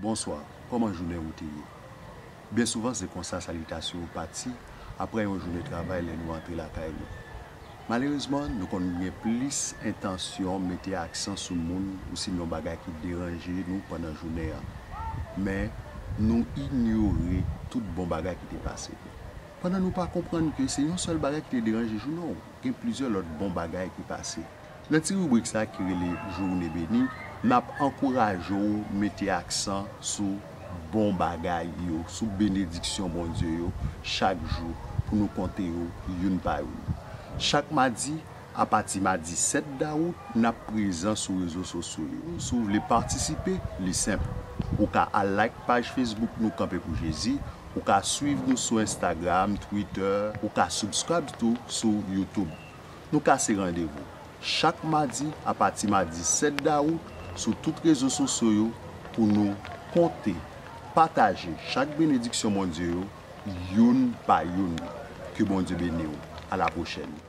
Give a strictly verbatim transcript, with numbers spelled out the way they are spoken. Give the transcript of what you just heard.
Bonswa, kòman jounen ou te ye? Byen souvan se konsa salitasyon yo pati apre yon jounen travay lè nou antre lakay nou. Malerezman, nou konn gen plis entansyon mete aksan sou moun osinon bagay ki deranje nou pandan jounen an. Men, nou inyore tout bon bagay ki te pase. Pandan nou pa konprann ke se yon sèl bagay ki te deranje jounen w, gen plizyè lòt bon bagay ki pase. Nan ti ribrik sa ki rele Journée bénie, n ap ankouraje w mete aksan sou bon bagay yo, sou benediksyon Bondye yo chak jou pou nou konte yo youn pa youn. Chak madi, apati madi sèt dawout, n ap prezan sou rezo sosyo yo. Si w vle patisipe, li senp. Ou ka al like paj Facebook nou Kanpe pou Jezi, ou ka swiv nou sou Instagram, Twitter, ou ka subscribe tou sou YouTube. Nou kase randevou chak madi apati madi sèt dawout sou tout rezo sosyo yo pou nou konte, pataje chak benediksyon Bondye yo youn pa youn. Ke Bondye beni w. A la pwochèn.